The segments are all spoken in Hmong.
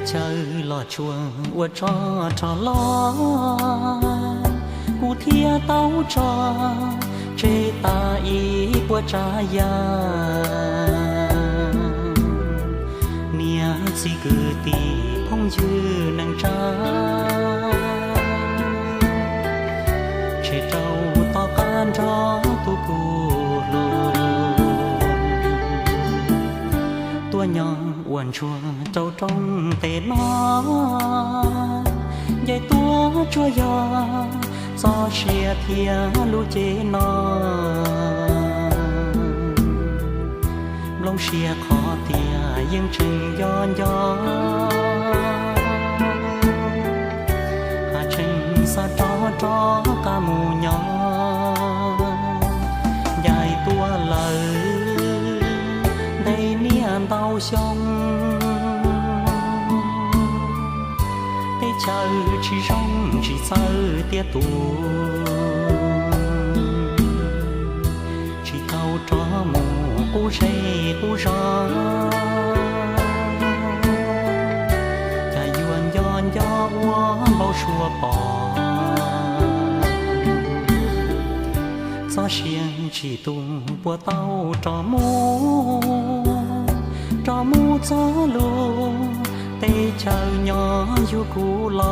Chaw los tsuas ua tsov rog loj, kuv thiaj tau tso tseg tas ib puas tsav yam. Niam txiv kwv tij phooj ywg neej tsa, tseg rau tom qab nrog tus kuv hlub tuaj nyob ua ntsuag rau rooj teb no. Nce tuaj tsuas yog txoj sia thiab lub cev no, nplooj siab qhov tiag yeej tseem nco nco, haj tseem xav rov rov qab mus nyob. Ncaim tuaj lawm ntev niaj ntau xyoo, teb chaws tsis zoo tsis txawj tiaj tus, tsis tau rov mus qub zej qub zos, cas yuav nco nco ua npau suav pom. Txoj sia tsis tu puas tau rov mus, rov mus txog lub teb chaws nyob yug kuv los.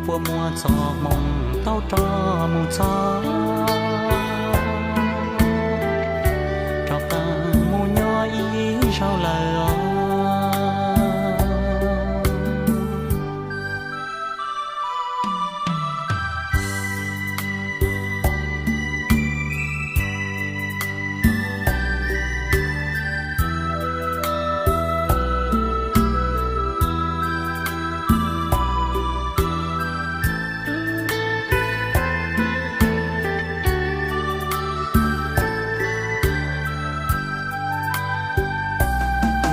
Puas muaj txoj hmoo tau rov mus txog, rov qab mus nyob ib zaug lawm os.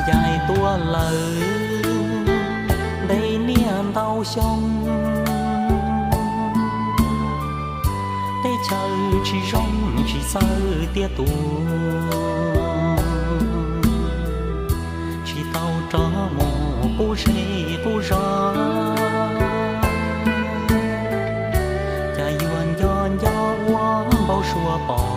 Ncaim tuaj lawm ntev niaj ntau xyoo, teb chaws tsis zoo tsis txawj tiaj tus, tsis tau rov mus qub zej qub zos, cas yuav nco nco ua npau suav pom.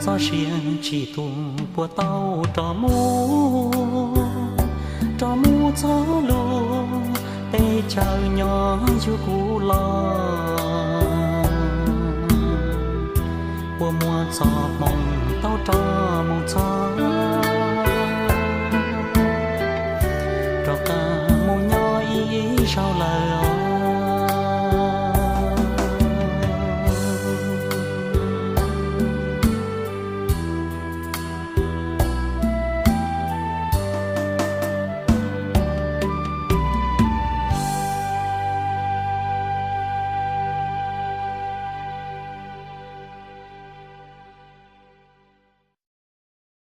Txoj sia tsis tu puas tau rov mus, rov mus txog lub teb chaws nyob yug kuv los. Puas muaj txoj hmoo tau rov mus txog, rov qab mus nyob ib zaug lawm.